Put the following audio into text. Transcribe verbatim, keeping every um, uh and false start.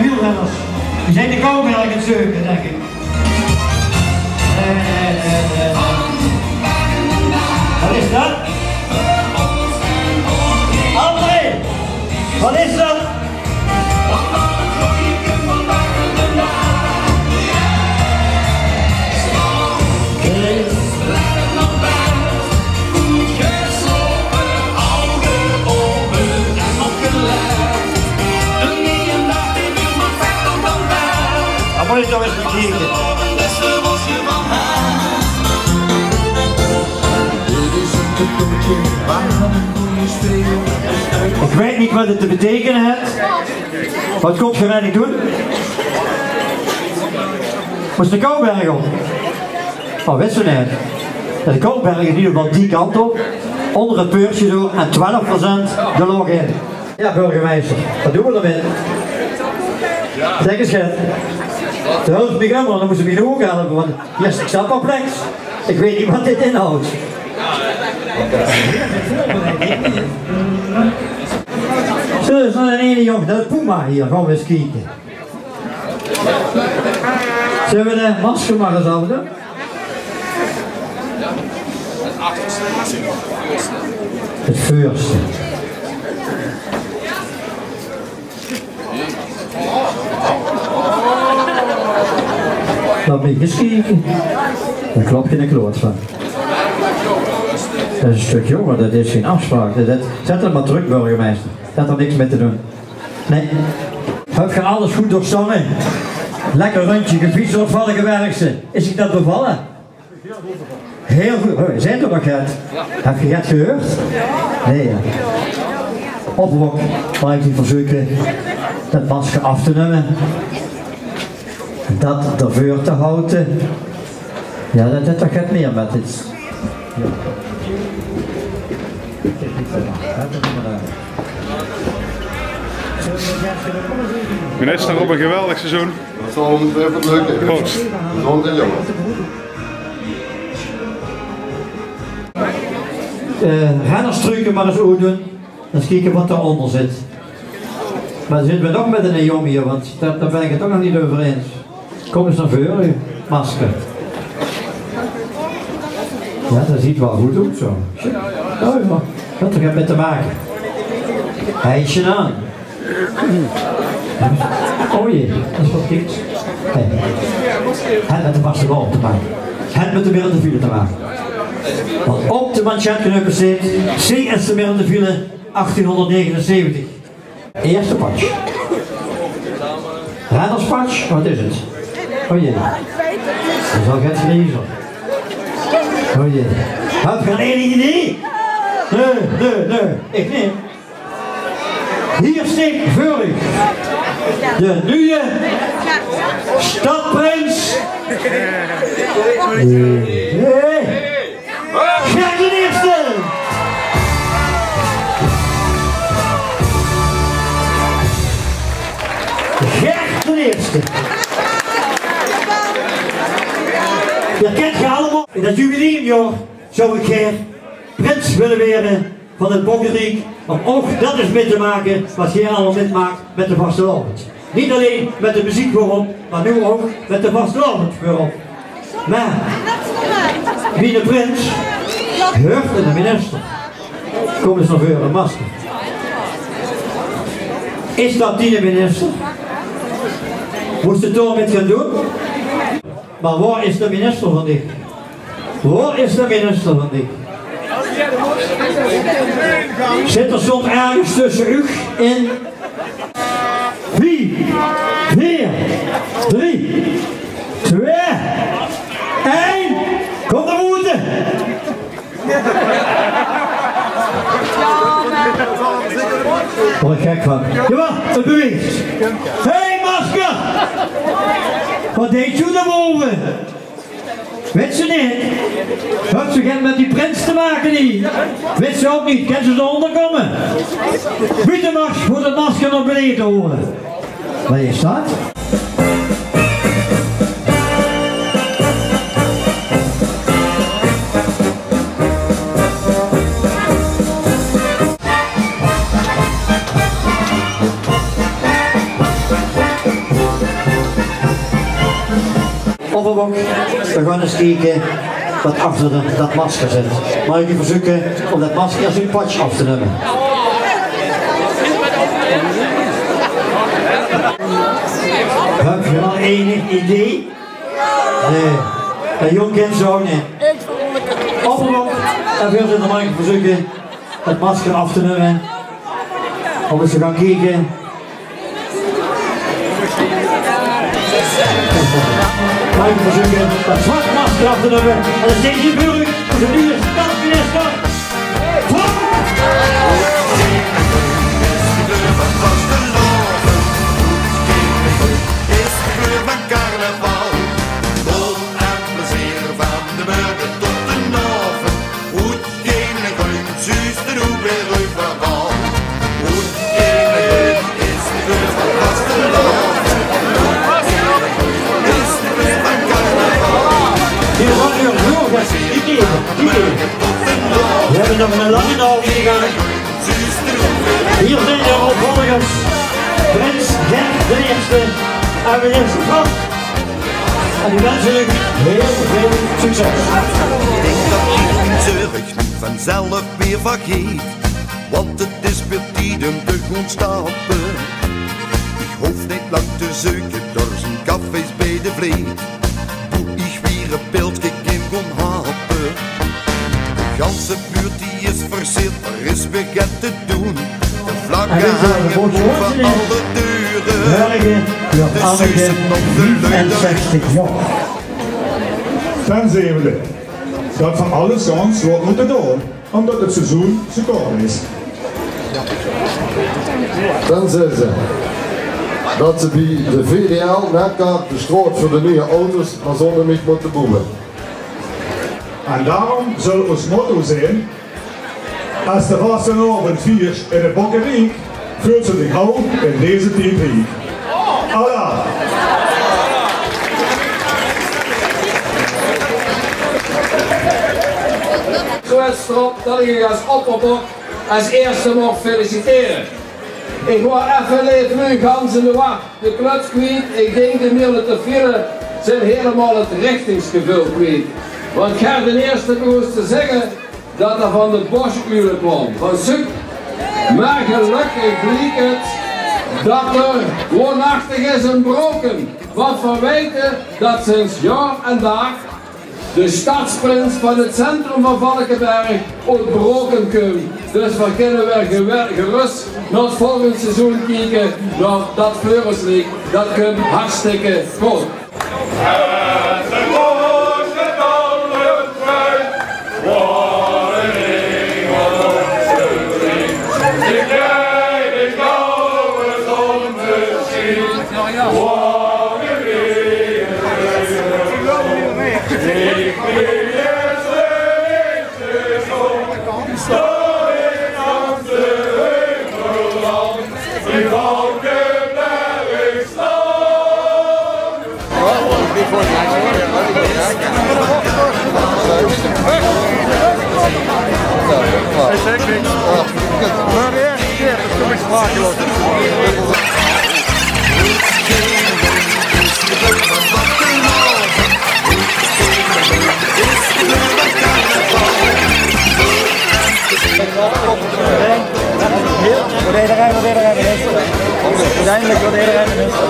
Wielrenners, die zeen de Kouberg aan 't zeuke, dink ich. Eh, eh, eh, eh. Wat is dat? André, wat is dat? Dan mót ich toch ins kieke. Ich weit neet wat 't te beteikene haet. Wat kómp geer eigelik doon? Mós de Kouberg op? Oh, wis se neet? De Kouberg is in eder geval die kant op. Ónger 't peursje door en twelf procent de lóch in. Jao, burgemeister, wat doon v'r d'rmit? Zèk ins, Gert. De hölps mich ummer, dan mós se mich noe ouch helpe, want hie is, ich snap 'r niks. Ich weit neet wat dit inhouwt. Zo, is nog eine jóng, dat is Puma hie, gaon v'r ins kieke. Zölle v'r de masker mer ins aafdoon? 't Veurste. Laot mich ins kieke. Dao klop gein kloot van. Dat is ein stök jónger, dat is gein aafspraok. Dat, dat, zèt 'm mer trök, burgemeister. Dat haet d'r niks mit te doon. Nae. Höb geer alles good doorstange? Lekker rundje gefiets door 't Valkebergse. Is uch dat bevalle? Hiel good. Hé, zeet geer nog get? Höb geer get gehuurd? Nae, jao. Op ouch, mer ich verzeuke dat masker aaf te numme. Dat d'rveur te haoje. Jao, dat haet toch get mieë mit iets. Jao. Minister, op ein geweldig seizoen. Dat zal óngetwiefeld lök. Proost. Gezóndj, jóng. Eh, rennerstruke mer ins oetdoon. Ins kieke wat dao-ónger zit. Mer zit v'r nog mit eine jóng hie, want dao, dao bön ich 't ouch nog neet euver eins. Kóm ins nao veure, masker. Jao, dat zuut waal good oet, zo. Jao, jao. Wat haet 't mit te make? Hesje aan. O jee, dat is waal kiks. Hè. Haet mit de vastelaovend te make. Haet mit de Mirlitterfile te make. Want op de manchetkneupe steit: C S de Mirlitterfile, achttienhónderdnegenenzeventig. Ierste patsj. Rennerspatsj, wat is 't? O jee. Dat is al get griezer. O jee. Höb geer enig idee? Nae, nae, nae. Ech neet. Hie steit veur uch de nuje stadprins. Hey. Gert d'n Ierste! Gert d'n Ierste! Geer kènt 'm allemaol. In dat jubileumjaor zou ich gaer prins wille waere van 't Bokkeriek, óm ouch dat ins mit te make wat geer allemaol mitmaak mit de vastelaovend. Neet allein mit de meziek veurop, mer noe ouch mit de vastelaovend veurop. Mer wie de prins huurt 'ne minister. Kóm ins nao veure, masker. Is dat diene minister? Mós se 't dao mit gaon doon? Mer waor is de minister van dich? Waor is de minister van dich? Zit 'r soms örges tösse uch in? Vief, veer, drie, twee, ein. Kóm nao boete. Word ich gek van. Jawaal, 't beweeg. Hey, masker! Wat deis doe dao bove? Wits se neet? Höbs se get mit die prins te make hie? Wits se ouch neet? Kins se dao ónger kómme? Buutemarsj veur 't masker nao beneje te haole. Wat is dat? Opperbok, veer gaon ins kieke wat achter de, dat masker zit. Maag ich uch verzeuke óm dat masker ins oet 't patsje aaf te numme? Höb geer al enig idee? Nae. Nae, jónk kind zo, nae. Opperbok, en veer zölle, maag ich uch verzeuke 't masker aaf te numme. Óm ins te gaon kieke. Maag ich uch verzeuke dat zwart masker aaf te numme? En dan zeen veer veur uch ózze nuuje stadsminister. Tom! Is de kleur van carnaval. Lol en plezeer van de mörge tot de aovend. Oet gele gleum, zuus de noe weer euveral. Oet gele gleum is de kleur van vastelaovend. Is de kleur van carnaval. Veer höbbe nog ein lange naovendj te gaon. Hie zeen de opvolgers. Prins Gert d'n Ierste en minister Frank. En die wense uch hiel väöl succes. Ich dink dat ich mien zörg noe vanzelf weer vergeet, want 't is weer tied óm te gaon stappe. Ich hoof neet lang te zeuke, dao zeen cafés bie de Vleet, boe ich weer e pilske kin gaon happe. De ganse buurt die is verzeerd, d'r is weer get te doon. De vlakke hange boeve alle deure. De zuze op de leut. Ten zevende, dat v'r alles gans waat mótte doon, ómdat 't seizoen zo kort is. Ten zesde, dat ze bie de V D L net de straot veur de nuuje auto's, mer zónger mich mótte boewe. En daoróm zal ós motto zeen: es de vastelaovend viers in 't Bokkeriek, veurs se dich ouch in deze tied riek. Alaaf! Zoe is 't d'rop dat ich uch es Opperbok es ierste maag feliciteren. Ich waor effe leef noe gans in de war. De kluts kwiet, ich dink de miele te viele zeen hielemaol 't richtingsgeveul kwiet. Want Gert d'n Ierste begós te zègke dat 'r van de Bosch-Uule kwaam, van Zuuk. Mer gelökkig bleek 't dat 'r woonachtig is in Brokum. Want veer weite dat sinds jaor en daag de stadsprins van 't centrum van Valkeberg oet Brokum kump. Dus veer kinne weer gewe-, gerös nao 't volgend seizoen kieke, nao dat veur ós ligk. Dat kump hartstikke good. Wordt iedereen, wordt iedereen minister? Uiteindelijk wordt iedereen minister.